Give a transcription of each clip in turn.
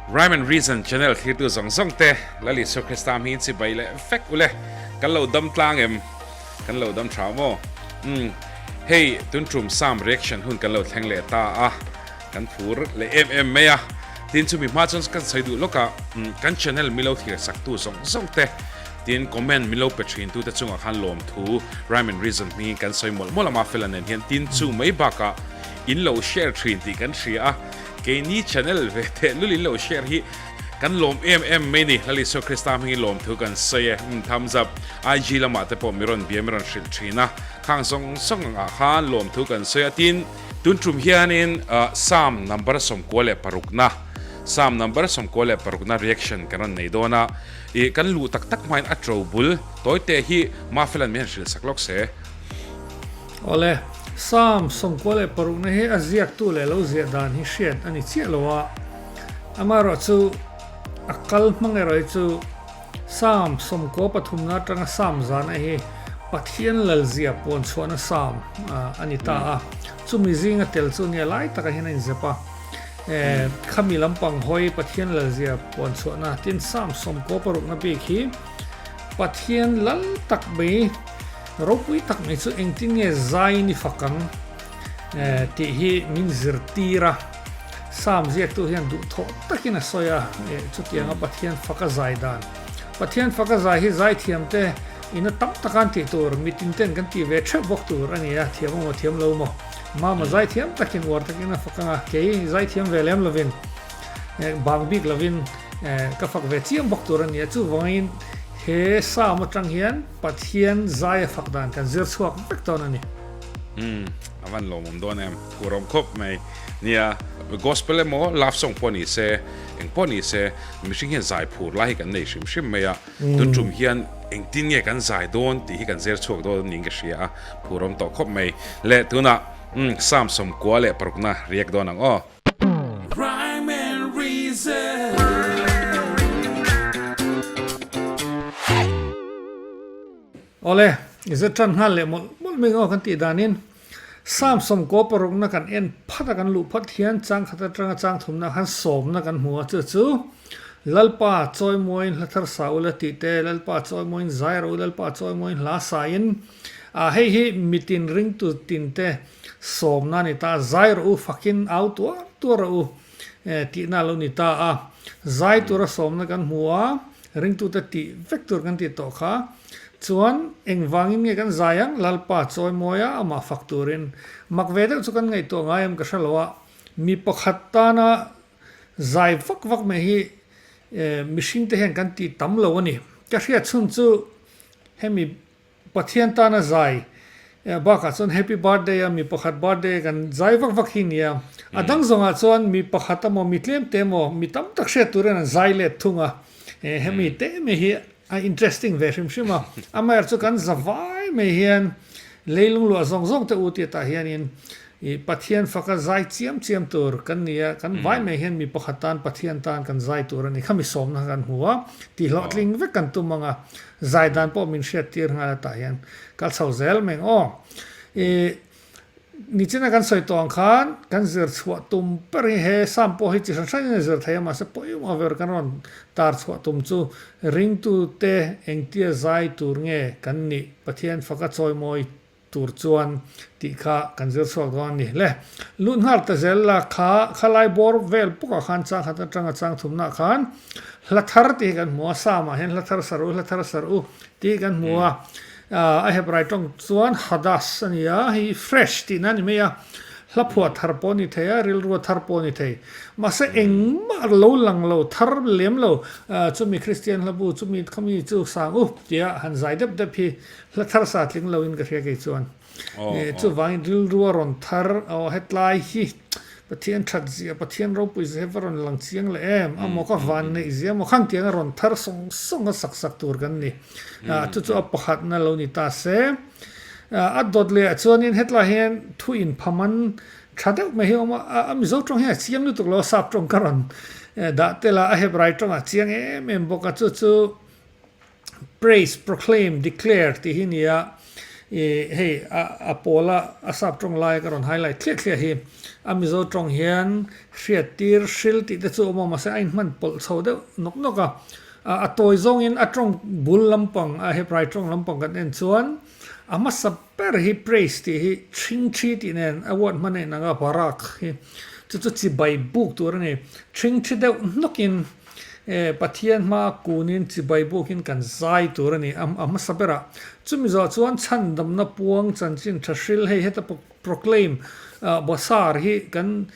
Rhyme and Reason channel thlirtu zawng zawng te Lal Isua Krista hmingin chibai leh vek ule kan lo dam tlang em kan lo dam tha maw umm hei tun tum Psalm reaction hun kan lo thleng leh ta a kan phur leh em em mai a tin chumi hma chuan kan sawi duh lawk a kan channel milo thlir sak tu zawng zawng te tin comment milo pe thin tu te chungah khan lawmthu Rhyme and Reason hmingin kan sawi mawlh mawlh a Mafela nen hian tin chu mai bakah in lo share thin tih kan hria a. Keini channel ve teh lul in lo share hi kan lawm em em mai ni. Lal Isua Krista hmingin lawmthu kan sawi e. Umm thumbs up. IG lamah te pawh mi rawn bia mi rawn hrilh thin a. Khang zawng zawng angah khan lawmthu kan sawi a. Tin, tun tum hianin Psalm number 96na Psalm number 96na reaction kan rawn nei dawn a. Ih kan luh tak tak hmain a to bul tawite hi Mafelan min han hrilh sak lawk se. Awle, Psalm 96na hi a ziaktu leh lo ziah dan hi hriat a ni chiah lo a, amaherawhchu a kal hmang erawh hi chu Psalm 93na atanga Psalm zana hi Pathian lalzia puan chhuahna Psalm a ni ta a, chumi zinga tel chu nia lai takah hian a inzep a. Khami lampang hawi Pathian lalzia puan chhuahna tin Psalm 96na bik hi Pathian lal tak mai Ropui tak mai chu engtin nge zai ni fak ang tih hi min zirtir a, Psalm ziaktu hian duhthawh takin a sawi a, chutianga Pathian faka zai dan. Pathian faka zai hi zaithiamte ina tam taka an tih tur, mitin ten kan tih ve theuh bawk tur a ni a, thiam emaw thiam lo maw. Mama zaithiam takin uar takin a fak ang a, kei zaithiam ve lem lovin, bang bik lovin ka fak ve chiang bawk tur a ni a, chuvangin he Psalm atang hian, Pathian zai a fak dan kan zir chhuak vek dawn a ni. Umm, a van lawmawm dawn em, phurawm khawp mai. Nia, gospel emaw love song pawh ni se, eng pawh ni se, mihring hian zai phur lai hi kan nei hrim hrim mai a. Tun tum hian engtin nge kan zai dawn tih hi kan zir chhuak dawn niin ka hria a, phurawm tawh khawp mai. Le tunah, umm, Psalm 96na riak dawn ang aw. Rhyme and reason. Awle, i zir tan nghal leh mawlh mawlh mai ngaw kan tih danin Psalm 96na kan en phat a kan luh phat hian chang khat atanga chang thumna khan sawmna kan hmu a chu chu Lalpa chawimawiin hla thar sa ula tih te Lalpa chawimawiin zai rawh u Lalpa chawimawiin hla sa in ah hei hi mitin ringtu tin te Sawmna a ni ta, zai rawh u, fakin au tuar tuar rawh u tihna a lo ni ta a. Zai tura sawmna kan hmu a, ringtute tih vek tur kan tih tawh kha. Chuan engvangin nge kan zai ang? Lalpa chawimawi a, amah fak turin. Mak ve deuh chu kan ngaihtuah ngai em ka hre lo a, mi pakhat tana zai vak vak mai hi mihringte hian kan tih tam lo a ni. Ka hriat chhun chu hemi Pathian tana zai bakah chuan happy birthday a mi pakhat birthday kan zai vak vak hi nia. A dang zawngah chuan mi pakhat emaw mi tlem te emaw mi tam tak hriat turin an zai let thung a. Hemi te mai hi a interesting ve hrim hrim a. Amaherawhchu chu kan za vai mai hian leilung luah zawng zawng te u tih tah hianin I Pathian faka zai chiam chiam tur kan ni a, kan vai mai hian mi pakhat tan Pathian tan kan zai tur a ni. Khami sawmna kha kan hmu a, tihhlawhtling vek kan tum ang a, zai dan pawh min hriat tir nghal a tah hian kal chho zel mai ang aw. I nichina kan sawi tawh ang khan kan zir chhuah tum ber hi he Psalm pawh hi chi hran hranin a zir thei a, mahse pawimawh ber kan rawn tar chhuah tum chu ringtute engtia zai tur nge kan nih Pathian faka chawimawi tur chuan tih kha kan zir chhuak dawn a ni. Le, lut nghal ta zel la, kha khalai bawr vel pukah khan chang khat atanga chang thumnah khan hla thar tih hi kan hmu a, Psalm ah hian hla thar sar u, hla thar sar u tih hi kan hmu a, a Hebrai tawng chuan Hadash a ni a, hei fresh tihna a ni mai a, hla phuah thar pawh a ni thei a, rilrua thar pawh a ni thei. Mahse engmah lo lang lo, thar lem lo, chumi Kristian hla bu, chumi khami chu sang u tia han zai dep dep hi Hla thar sa tling lo in ka hria kei chuan. Chuvangin rilru a rawn thar aw hetlai hi Pathian that zia, Pathian ropui zia hi va rawn lang chiang leh em a maw ka van neih zia maw khang tiang a rawn thar sawng sawng a sak sak tur kan ni. Chu chu a pakhatna lo ni ta se. A dawt leh ah chuanin hetlai hian thu inphaman tha deuh mai hi a awm a, a Mizo tawng hian a chiang lutuk lo a sap tawng ka rawn dah tel a, a Hebrai tawng ah chiang em em bawk a chu chu Praise, proclaim, declare tih hi nia. I hei a a pawla a sap tawng lai ka rawn highlight thliah thliah hi a Mizo tawng hian hriattir hril tih te chu a awm a mahse a inhman pawlh chho deuh nawk nawk a. A tawi zawngin a tawng bul lampang a Hebrai tawng lampang kan en chuan a hmasa ber hi praise tih hi ṭhingṭhi tih nen a word hman a inang a barak hi chu chu chibai buk tur a ni. Ṭhingṭhi deuh hnawkin Pathian hmaa kunin chibai bukin kan zai tur a ni a hmasa berah. Chumi zawh chuan chhandamna puang chanchin tha hril hei heta proclaim basar hi kan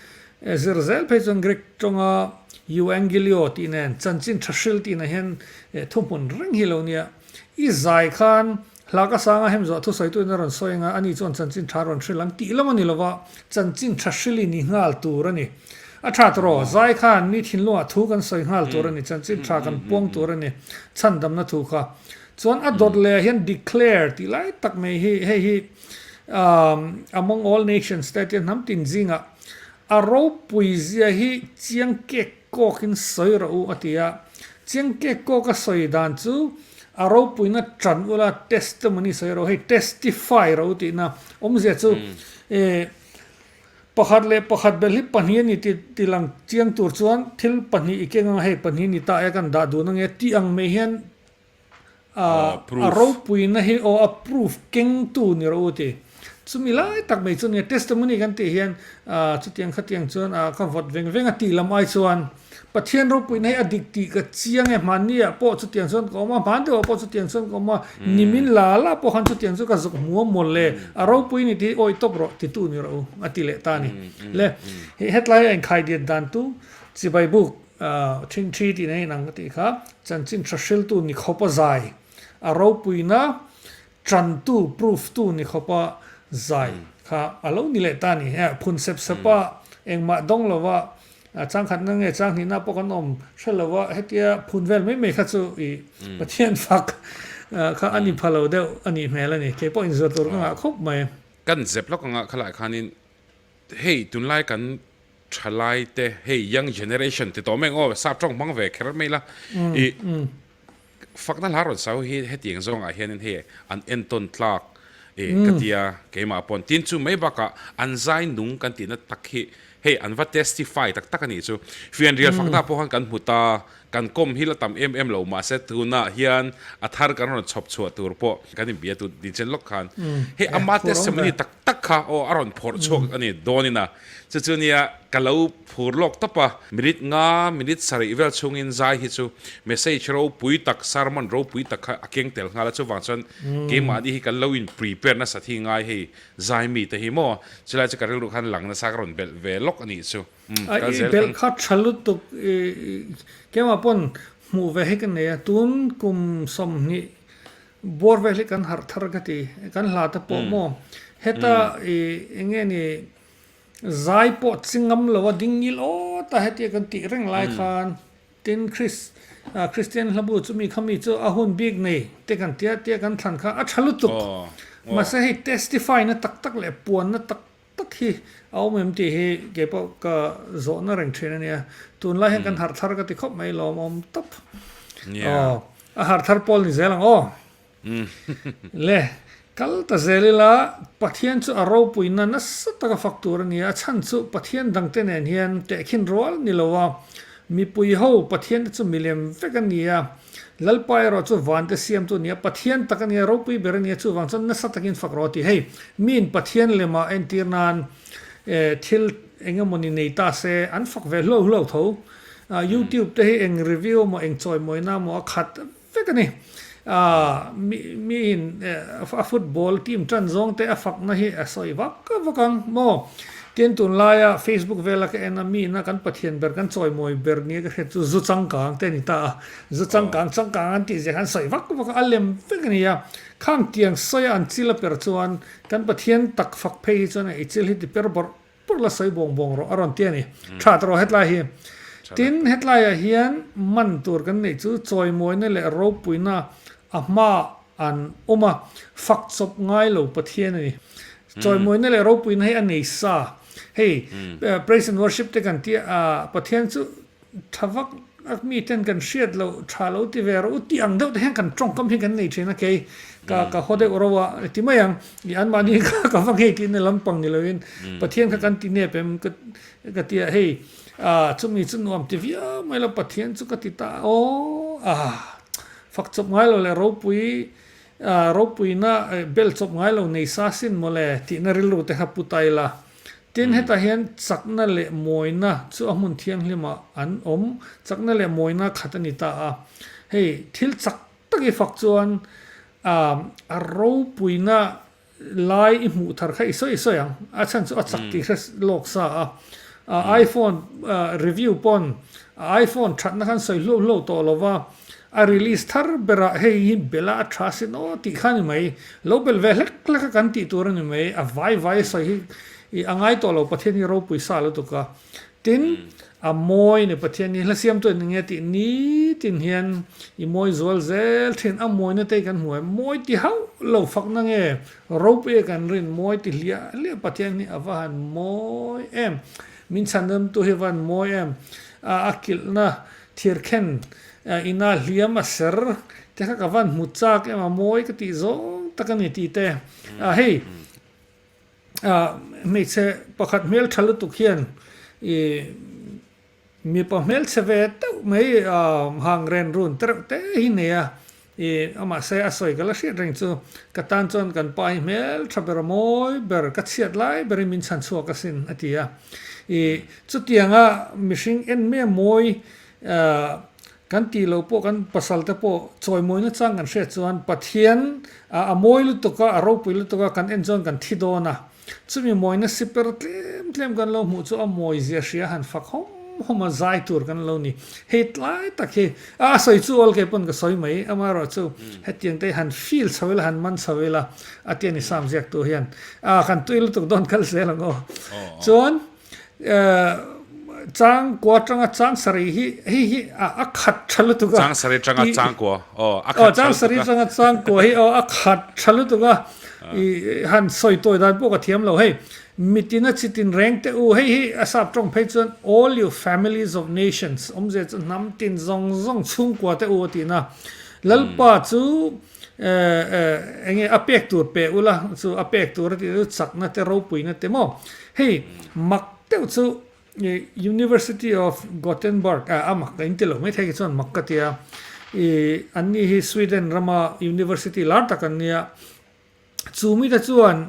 zir zel phei chuan Greek tawnga euangelio tih nen chanchin tha hril tih na hian thuhmun reng hi lo nia. I zai khan hla ka sanga hem zawh thusawitu in a rawn sawi anga ani chuan chanchin tha rawn hril ang tih lam a ni lova chanchin tha hril i ni nghal tur a ni. A tha tawh zai khan mi thinlungah thu kan sawi nghal tur a ni, chanchin tha kan puang tur a ni, chhandamna thu kha. Chuan a dawt leh ah hian declare tih lai tak mai hi hei hi among all nations te tia hnam tin zingah a ropui zia hi chiang kek kawkin sawi rawh u a ti a. Chiang kek kawk a sawi dan chu a ropuina tan ula testimony sawi rawh u, hei testify rawh u tihna awmzia chu Pakhat leh pakhat belh hi pahnih a ni tih ti lang chiang tur chuan thil pahnih i keng anga hei pahnih ni ta e kan dah dun ange tih ang mai hian a ropuina hi aw a proof kengtu ni rawh u ti. Chumi lai tak mai chu nia testimony kan tih hian chutiang khatiang chuan ka vawt veng veng a tih lam ai chuan Pathian ropuina hi a dik tih ka chiang e, hmanni ah pawh chutiang chuan ka awm a, hman deuh ah pawh chutiang chuan ka awm a, nimin la la pawh khan chutiang chu ka zuk hmu a mawl le, a ropui ni tih hi awi tawp rawh titu ni rawh u a ti leh ta a ni. Le hetlai a inkhai diat dan tu chibai buk ṭhingṭhi tih nei in ang ka tih kha chanchin tha hriltu ni khawpa zai a ropuina Ṭantu, proof tu ni khawpa zai kha a lo ni leh ta a ni. Phun sep sep a, engmah dawng lova changkhatna nge changhnihna pawh kan awm hre lova hetia phun vel mai mai kha chu i Pathian fak kha a ni pha lo deuh a nih hmel a ni. Kei pawh inzir tur ka ngah khawp mai. Kan zep lawk anga khalai khanin hei tunlai kan thalai te hei young generation ti tawh mai ang aw sap tawng hmang ve kher mai la i Fakna hla rawn sau hi hetiang zawngah hianin hei an entawn tlak e ka tia keimah pawn. Tin chu mai bakah an zai nung kan tihna tak hi hei an va testify tak tak a nih chu. Fianrial fakna pawh khan kan hmu ta, kan kawm hi la tam em em lo mahse tunah hian a thar kan rawn chhawp chhuah tur pawh kan inbia tu dinchen lawk khan hei ama testimony tak tak kha aw a rawn phawrh chhuak a ni dawnin a. Chu chu nia ka lo phur lawk tawp a, minute nga, minute sarih vel chhungin zai hi chu message ropui tak, sermon ropui tak kha a keng tel nghal a, chuvang chuan keimahni hi kan lo in prepare nasat hi ngai hei zai mite hi maw, chulai chu ka rilru khan lang nasa ka rawn belh ve lawk a nih chu. Umm, kal zel kan. I belh kha tha lutuk i keimah pawn hmuh ve hi ka nei a, tun kum 20 bawr vel hi kan harh thar ka ti, kan hla te pawh maw heta i enge ni Zai pawh chi ngam lo a ding ngil awt a hetia kan tih reng lai khan tin Chris Christian hlabu chu mi kha mi chu a hun bik nei te kan tia tia kan thlan kha a tha lutuk mahse hei testify na tak tak leh puan na tak tak hi a awm em tih hi kei pawh ka zawhna reng thin a nia tunlai hian kan harh thar ka ti khawp mai lawmawm tawp aw a harh thar pawl ni zel ang aw. Le, kal ta zel ila, Pathian chu a ropuina nasa taka fak tur a ni a, a chhan chu Pathian dangte nen hian tehkhin rual ni lo a, mipui ho Pathian te chu milem vek a ni a, Lalpa erawh chu vante siamtu a ni a, Pathian tak a ni a, ropui ber a ni a, chuvang chuan nasa takin fak rawh a ti. Hei, miin Pathian lema entir nan thil eng emawni nei ta se, an fak ve hlo hlo tho. Youtube te hi eng review emaw eng chawimawina emaw a khat vek a ni. Miin a football team tan zawng te a fakna hi a sawi vak vak ang maw? Tin tunlaia Facebook vela ka en a miina kan Pathian ber kan chawimawi ber nia ka hriat chu zu changkang te a ni ta a. Zu changkang changkang an tih zia khan sawi vak vak a, a lem vek a ni a. Khang tiang sawia an chil a per chuan kan Pathian tak fak phei hi chuan i chil hi ti per bawrh Pur la sawi buang buang rawh a rawn ti a ni. Tha ta rawh hetlai hi. Tin, hetlaiah hian man tur kan neih chu chawimawina leh ropuina a hma an awm a, fak chawp ngai lo Pathian a ni. Chawimawina leh ropuina hi a nei sa. Hei, praise and worship te kan tia a, Pathian chu. Tha vak a mi ten kan hriat loh tha lo ti ve rawh u tih ang deuh te hian kan tawngkam hi kan nei thin a kei ka ka haw deuh ro a ti mai ang i anmahni kha ka va ngei tihna lampang ni loin Pathian kha kan ti nep em ka ka ti a hei ah chumi chu nuam ti viau mai lo Pathian chu ka ti ta aw ah fak chawp ngai lo leh ropui ah ropuina bel chawp ngai lo nei sa sin mawle tihna rilru te kha pu ta ila. Tin, hetah hian chakna leh mawina chu a hmun thianghlimah an awm. Chakna leh mawina khat a ni ta a. Hei, thil chak tak i fak chuan a ropuina lai i hmuh thar kha i sawi sawi ang. A chhan chu a chak tih hre lawk sa a. iPhone review pawn a iPhone thatna khan sawi hluau hluau tawh lo va, a release thar berah hei hi bela a tha sin aw tih kha a ni mai. Lo bel ve hlek hlek a kan tih tur a ni mai. A vai vai a sawi hi i a ngai tawh lo Pathian hi ropui sa lutuk a. Tin, a mawi ni Pathian hi hla siamtu a ni nge tih nitin hian i mawi zual zel thin. A mawina te hi kan hmu em? Mawi ti hauh lo fakna nge ropui a kan rin mawi ti hliah hliah Pathian hi a va han mawi em. Min chhandamtu hi a va han mawi em. A kilhna Thirkhen ina hliam a ser te kha ka van hmu chak em a mawi ka tih zawng tak a ni tih te. Hei hmeichhe pakhat hmel tha lutuk hian i mipa hmelchhe ve deuh mai hang ren run te reuh te hi nei a. I amah se a sawi ka la hriat reng chu ka tan chuan kan pa hi hmel tha ber a mawi ber ka chhiat lai berin min chhan chhuak asin a ti a. I chutianga mihring en mai a mawi kan tih loh pawh kan pasal te pawh chawi mawina chang kan hriat chuan Pathian a mawi lutuk a a ropui lutuk a kan en chuan kan thi dawn a. Chumi mawina siper tlem tlem kan lo hmuh chu a mawi zia hria han fak hawm hawm a zai tur kan lo ni. Hei tlai tak hi a sawi chu awl kei pawn ka sawi mai amaherawh chu hetiang te hi han feel chho ila han man chho ila a ti a ni Sam ziaktu hian a kan tui lutuk dawn kal zel ang aw. Chuan Chang kua tanga chang sarih hi hei hi a khat tha lutuk a. Chang sarih tanga chang kua aw a khat tha lutuk a. Chang sarih tanga chang kua hi aw a khat tha lutuk a. I han sawi tawi dan pawh ka thiam lo hei. Mitin a chitin reng te u hei hi a sap tawng phei chuan all you families of nations awmzia chu hnam tin zawng zawng chhungkua te u a tihna. Lalpa chu enge a pek tur pe ula chu a pek tur a tih chu chakna te ropuina te maw hei mak deuh chu University of Gothenburg a mak ka inti lo mai thei chuan mak ka tia i an ni hi Sweden rama university lar tak an nia chu mite chuan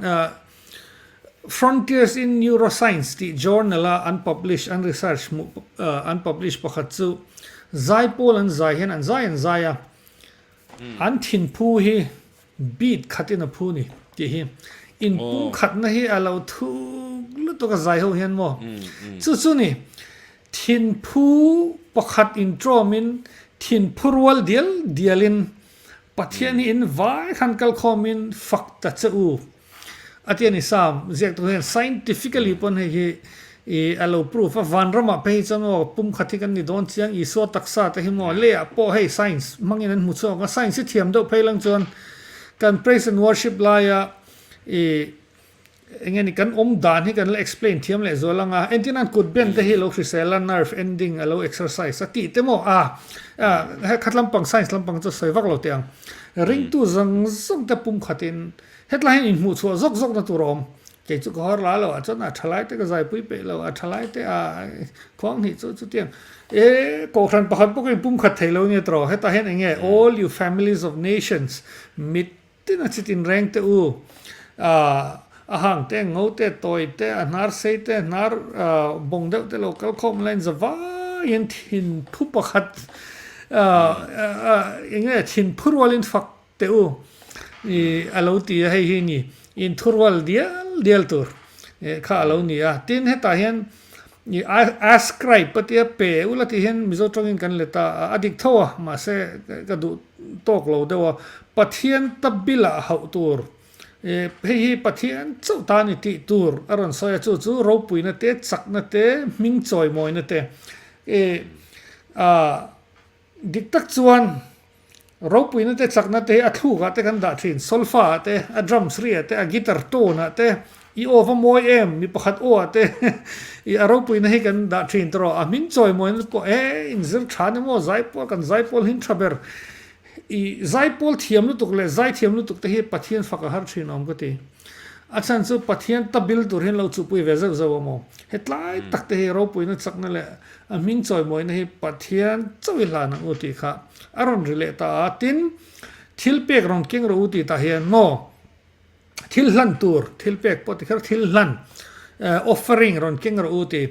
Frontiers in Neuroscience tih journal a an publish an research hmuh an publish pakhat chu zaipawl an zai hian an zai an zai a An thinphu hi beat khatin a phu ni tih hi inpumkhatna hi a lo thuk lutuk a zai ho hian maw chu chu ni thinphu pakhat intrawmin thinphu rual dial dialin Pathian hi in vai khan kalkhawmin fak ta che u. A ti a ni Sam, ziaktu hian scientifically pawn hei hi i a lo proof a, vanramah phei hi chuan maw pumkhat hi kan ni dawn chiang, Isua taksa te hi maw leiah pawh hei science hmangin an hmu chhuak a, science hi thiam deuh phei lang chuan kan praise and worship laia i eng nge ni kan awm dan hi kan la explain thiam leh zual ang a, entir nan kut ben te hi lo hrisel a, nerve ending a lo exercise a tih te maw a khat lampang science lampang chu sawi vak lo teh ang, ringtu zawng zawng te pumkhatin Hetlai hian inhmuh chhuah zawk zawk na tur a awm. Kei chu ka hawr la lo ah chuan a thalai te ka zaipui peih lo, a thalai te a khuang hnih chu chutiang e kohhran pakhat pawh ka inpum khat thei lo nia tawh. Hetah hian eng nge all you families of nations mit tin a chitin reng te u a hang te ngo te tawi te a hnar sei te hnar bawng deuh te lo kal khawm laiin zavaiin thinphu pakhat eng nge thinphu rualin fak Teh u, i a lo ti a, hei hi ni inthurual dial dial tur kha a lo ni a. Tin, hetah hian i ascribe a tia pe ula tih hian Mizo tawngin kan let a, a dik tho a, mahse ka duh tawk lo deuh a. Pathian ta bilah hauh tur, hei hi Pathian chauh ta ni tih tur a rawn sawi a, chu chu ropuina te, chakna te, hming chawimawina te i a dik tak chuan Ropuina te chakna te hi a thlukah te kan dah thin, solfa ah te, a drums ri ah te, a guitar tone ah te, I aw va mawi em, mi pakhat aw ah te i a ropuina hi kan dah thin ta rawh, a hming chawi mawina pawh e inzir tha ni maw, zaipawl kan zaipawl hin tha ber, i zaipawl thiam lutuk leh zaithiam lutuk te hi Pathian fak a har thin awm ka ti. A chhan chu Pathian ta bil tur hian lo chuhpui ve zeuh zeuh a maw? Hetlai tak te hi ropuina chakna leh a hming chawi mawina hi Pathian chauh i hlan ang u tih kha a rawn ri leh ta a, tin thil pek rawn keng rawh u tih tah hian maw? Thil hlan tur, thil pek pawh ti kher thil hlan, offering rawn keng rawh u ti,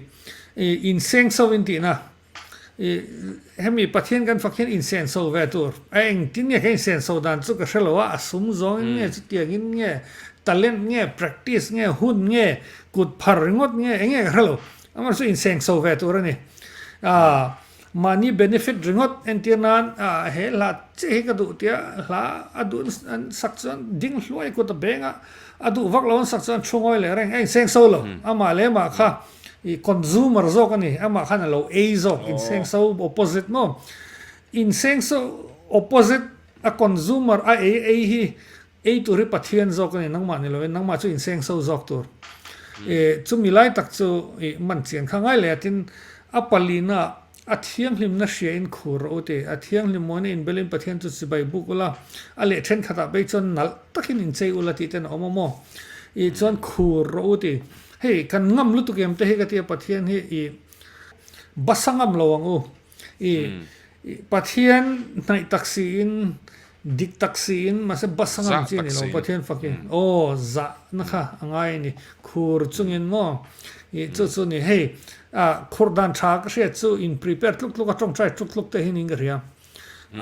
inseng so in tihna, hemi Pathian kan fak hian insen so ve tur, a engtin nge ka insen so dan chu ka hre lo a, a sum zawngin nge chutiangin nge talent nge practice nge hun nge kut phar ringawt nge eng nge ka hre lo, amaherawhchu inseng so ve tur a ni. Mahni benefit ringawt entir nan he hla chiah hi ka duh tia hla a duh an sak chuan ding hluai kut a beng a, a duh vak lo an sak chuan thu ngawi leh reng a inseng so lo. Amah leh amah kha i consumer zawk a ni, amah khan a lo ei zawk inseng so opposite maw? Inseng so opposite a consumer a ei ei hi Ei tur hi Pathian zawk a ni, nangmah ni lovin nangmah chu inseng so zawk tur. I chumi lai tak chu i man chian kha ngai leh a, tin a palina a thianghlimna hria in khur rawh u ti, a thianghlim mawina inbelin Pathian chu chibai buk ula, a leh thenkhatah phei chuan nalh takin inchei ula tih ten a awm a maw? I chuan khur rawh u ti. Hei kan ngam lutuk em te hi ka ti a, Pathian hi i basa ngam lo ang u. I Pathian hnaih tak siin, dik tak siin, mahse bus a ngam chi a ni lo, Pathian fakin aw zahna kha a ngai a ni, khur chungin maw i chu chu ni hei ah khur dan tha ka hriat chu in prepare tluk tluk a tawngtai tluk tluk te hi niin ka hria,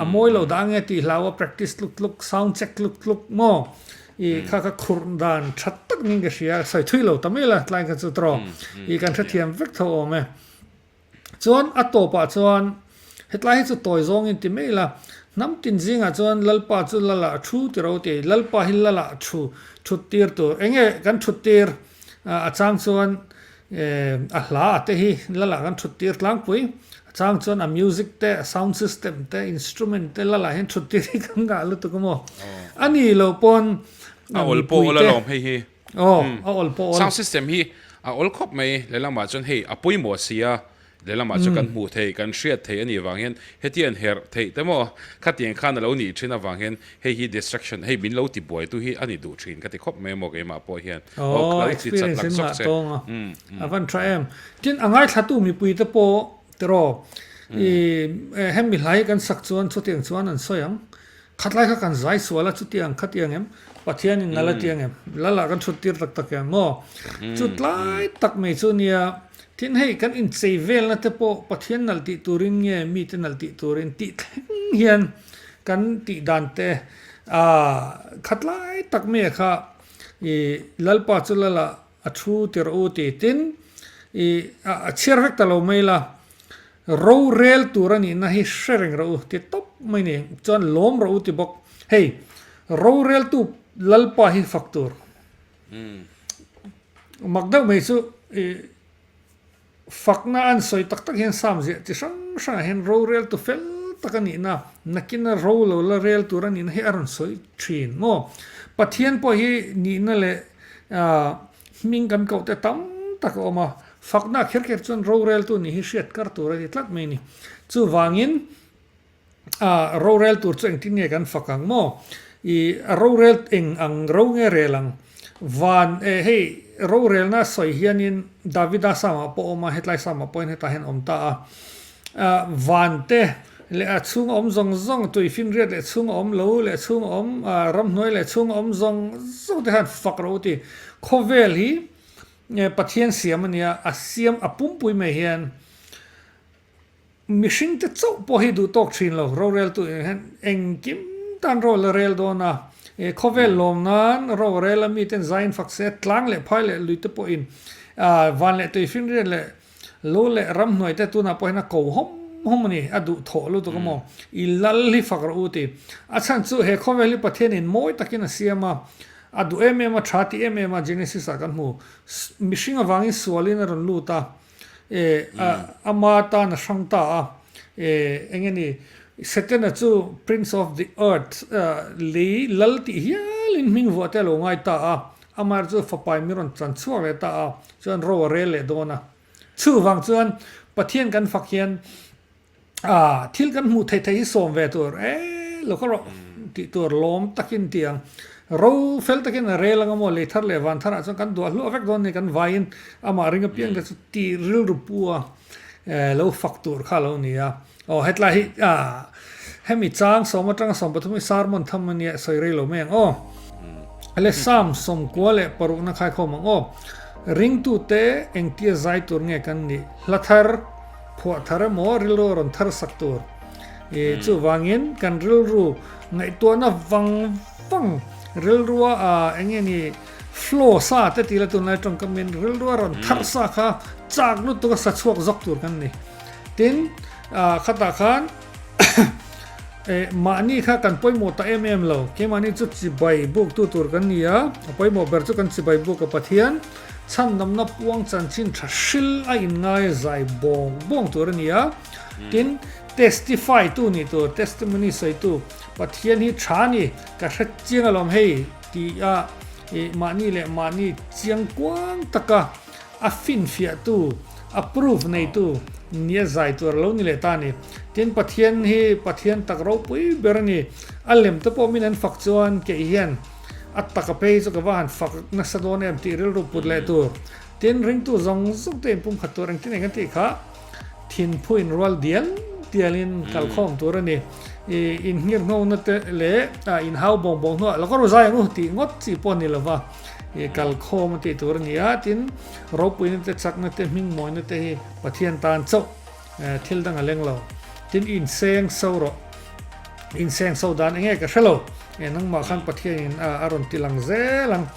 a mawi lo dah ange tih hlau a practice tluk tluk, sound check tluk tluk maw i kha kha khur dan tha tak niin ka hria, sawi thui lo ta mai la tlai kha chu tawh i kan hrethiam vek tho awm e. Chuan a tawpah chuan, Hetlai hi chu tawi zawngin ti mai la, hnam tin zingah chuan Lalpa chu Lala a thu ti ro ti, Lalpa hi Lala a thu, thut tir tur. Eng nge kan thut tir? A chang chuan a hla a te hi Lala kan thut tir tlangpui, a chang chuan a music te, a sound system te, instrument te Lala hian thut tir hi kan ngah lutuk a maw? A ni lo pawn A awl pawh mipui awl te. alawm hei hi. Aw, a awl pawh awl. Sound system hi a awl khawp mai, lehlamah chuan hei a pawimawh si a, lehlamah chuan kan hmuh theih, kan hriat theih a nih vang hian heti an herh theih te maw, khatiang khan a lo nih thin avang hian hei hi distraction, hei min lo ti buaitu hi a ni duh thin ka ti khawp mai maw keimah pawh hian. Aw, ka lo ti chat lak zawk che. A van tha em. Tin, a ngaithlatu mipui te pawh tiraw, i hemi hlai kan sak chuan chutiang chuan an sawi ang. Khatlai kha kan zai sual a, chutiang khatiang em? Pathianin nal a tiang em? Lal ah kan thut tir tak tak em maw? Chu tlai tak mai chu nia, tin hei kan inchei velna te pawh Pathian nalh tih turin nge mite nalh tih turin tih thleng hian kan tih dan te ah khatlai tak mai kha i Lalpa chu lal ah a thu tir u ti tin i a chhiar vek ta lo mai la. Rorel tur a nihna hi hre reng rawh u ti tawp mai ni. Chuan lawm rawh u ti bawk. Hei, roreltu Lalpa hi fak tur. Mak deuh mai chu i fakna an sawi tak tak hian Sam ziah chi hrang hrangah hian roreltu fel tak a nihna, nakina ro lo la rel tur a nihna hi a rawn sawi thin maw? Pathian pawh hi nihna leh hming kan koh te tam tak a awm a. Fakna kher kher chuan roreltu nih hi hriat kar tur a ti tlat mai a ni. Chuvangin ah rorel tur chu engtin nge kan fak ang maw? I a rorel eng ang ro nge rel ang? Van eh hei rorelna sawi hianin Davida Psalm-ah pawh a awm a, hetlai Psalm-ah pawhin hetah hian a awm ta a. Ah van te leh a chhunga awm zawng zawng, tuifinriat leh chhunga awm lo leh chhunga awm ah ramhnuai leh chhunga awm zawng zawng te khan fak rawh u ti. Khawvel hi Nge Pathian siam a nia, a siam a pumpui mai hian mihring te chauh pawh hi duh tawk thin lo, roreltu hian engkim tan ro la rel dawn a, khawvel lawm nan ro a rel a, miten zaiin fak se, tlang leh phai leh lui te pawhin van leh tuifinriat leh lo leh ramhnuai te tunah pawh hian a ko hawm hawm a ni, a duh thawh lutuk a maw, i lal hi fak rawh u ti. A chhan chu he khawvel hi Pathianin mawi takin a siam a, A duh em em a, tha ti em em a, Genesis ah kan hmu. Mihring avangin sualin a rawn lut a, e, ama tan a hrang ta a, e, eng nge ni, Setana chu Prince of the Earth, lei lal tih hialin hming vuah te a lo ngai ta a. Amaherawhchu fapai mi rawn chan chhuak leh ta a, chuan ro a rel leh dawn a. Chuvang chuan Pathian kan fak hian ah thil kan hmuh theih theih hi sawm ve tur e lo kha rawh tih tur lawm takin ti ang. Ro fel takin a rel anga maw lei thar leh van tharah chuan kan duah hluah vek dawn a ni kan vaiin amah ring apiang te chu tih rilru pu a lo fak tur kha a lo ni a. Aw hetlai hi ah hemi chang sawm atanga 13 hi sermon tham ania sawi rei lo mai ang aw. Ale Psalm 96 leh parukna khaikhawm ang aw. Ringtute engtia zai tur nge kan nih hla thar phuah thar emaw rilru a rawn thar sak tur. I chuvangin kan rilru ngaihtuahna vang vang rilrua ah enge ni flow sa te tih la tunlai tawngkamin rilru a rawn thar sa kha chak lutuk a sa chhuak zawk tur kan ni. Tin, khatah khan mahni kha kan pawimawh ta em em lo. Keimahni chu chibai buktu tur kan ni a, a pawimawh ber chu kan chibai buk a Pathian chhandamna puang chanchin tha hril a inngai zai bawng bawng tur a ni a. Tin, testify tu nih tur, testimony sawitu, Pathian hi tha a ni, ka hre chiang alawm hei tih a mahni leh mahni chiang kuang taka A finfiahtu, a proof neitu nia zai tur a lo ni leh ta a ni. Tin, Pathian hi Pathian tak ropui ber a ni. A lem te pawh min an fak chuan kei hian a taka phei chu ka va han fak nasa dawn em tih rilru put leh tur. Tin, ringtu zawng zawng te inpumkhat tur engtin eng an tih kha thinphu inrual dial dialin kalkhawm tur a ni. I inngirhnawna te leh inhau bawng bawng hnuah lo ka ru zai ang u tih ngawt chi pawh a ni lova. I kalkhawm a tih tur a ni a, tin ropuina te chakna te hmingmawina te hi Pathian tan chauh thil dang a leng lo. Tin inseng so rawh, inseng so dan enge ka hre lo, nangmah khan Pathianin a rawn ti lang zel ang,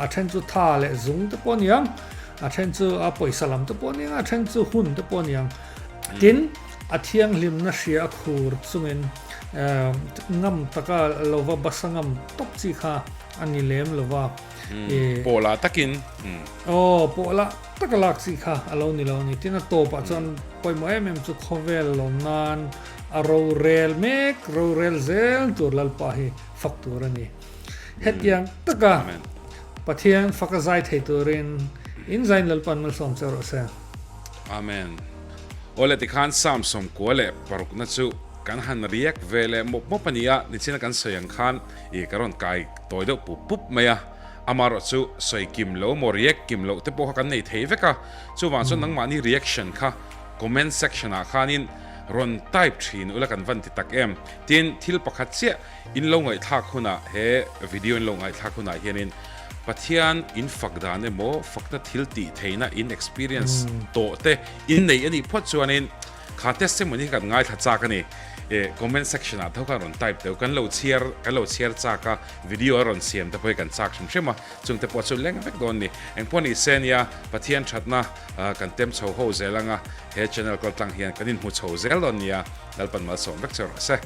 a then chu tha leh zung te pawh a ni ang, a then chu a pawisa lam te pawh a ni ang, a then chu hun te pawh a ni ang. Tin a thianghlimna hria a khur chungin ngam taka lova basa ngam tawp chi kha A ni lem lo va. Pawhlah takin. Aw, pawhlah taka lak chi kha a lo ni lo a ni. Tin, a tawpah chuan pawimawh em em chu khawvel lawm nan a rorel mek, rorel zel tur Lalpa hi fak tur a ni. Hetiang taka Pathian faka zai thei turin in zain Lalpa'n malsawm che rawh se. Amen. Awle tikhan Psalm 96 na chu kan han riak ve leh mawp mawp a ni a, nichina kan sawi ang khan I ka rawn kai tawi deuh pup pup mai a, amaherawh chu sawi kim lo maw react kim loh te pawh kha kan nei thei vek a, chuvang chuan nangmahni reaction kha comment section ah khanin rawn type thin ula kan van ti tak em. Tin, thil pakhat chiah in lo ngaihthlak hunah he video in lo ngaihthlak hunah hianin Pathian in fak dan emaw fakna thil tih theihna in experience tawh te in nei a nih phawt chuanin Kha testimony hi kan ngaithla chak a ni. Eh comment section ah tho khan rawn type teuh kan lo chhiar kan lo chhiar chak a video a rawn siam te pawh hi kan chak hrim hrim a chung te pawh chu leng vek dawn ni. Engpawh ni se nia Pathian thatna kan tem chho ho zel anga he channel kal tlang hian kan inhmu chho zel dawn nia Lalpan malsawm vek che rawh se.